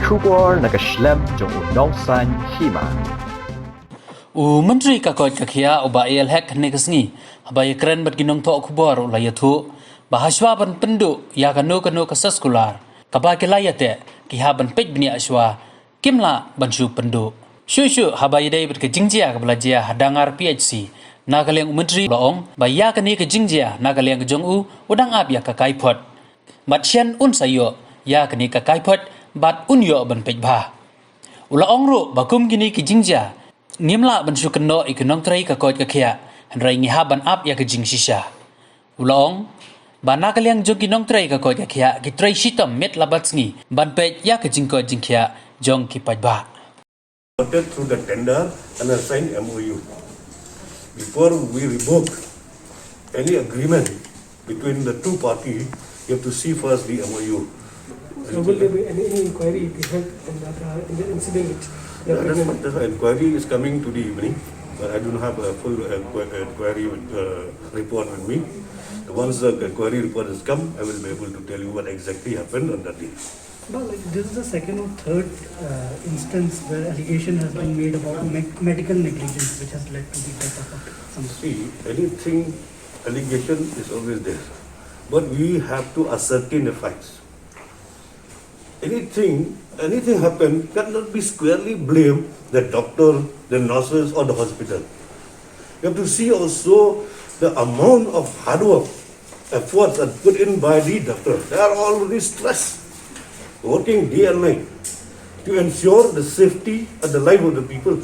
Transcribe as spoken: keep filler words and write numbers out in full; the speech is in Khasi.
Khubor na ka shlem jong u Nongsaiñ Hima. U Myntri ka koit ka khiah u Bah A L Hek hynne ka sngi, haba ïakren bad ki nongthoh khubor u la ïathuh ba hashwa ban pynduh ïa kano kano ka seskular kaba ki la ïateh, ki hap ban peit bniah shwa, kim lah ban shu pynduh. Shuh shuh haba ïadei bad ka jingjia kaba la jia ha Dangar P H C, na ka liang u Myntri u la ong ba ïa kane ka jingjia na ka liang ka jong u, u dang ap ïa ka kaiphod. Bad shen un sa ïoh ïa kane ka kaiphod bad un ïoh ban peit bha. U la ong ruh ba kum kine ki jingjia, ngim lah ban shu kynnoh ïa ki nongtrei ka koit ka khiah, hynrei ngi hap ban ap ïa ka jingshisha. U la ong ba na ka liang jong ki nongtrei ka koit ka khiah, ki trei shitom miet la bad sngi ban peit ïa ka jingkoit jingkhiah jong ki paidbah. Voted through the tender and a signed M O U. Before we revoke any agreement between the two parties, you have to see first the M O U. So will there be any, any inquiry if you heard in that, uh, in the incident which the That is, pregnant the inquiry is coming today evening, but I don't have a full inqui- inquiry with, uh, report with me. Once the inquiry report has come, I will be able to tell you what exactly happened on that day. But like this is the second or third uh, instance where allegation has been made about me- medical negligence, which has led to the death of a- somebody. See, anything, allegation is always there, but we have to ascertain the facts. Anything, anything happen cannot be squarely blamed the doctor, the nurses, or the hospital. You have to see also the amount of hard work, efforts that put in by the doctor. They are already stressed, working day and night to ensure the safety and the life of the people.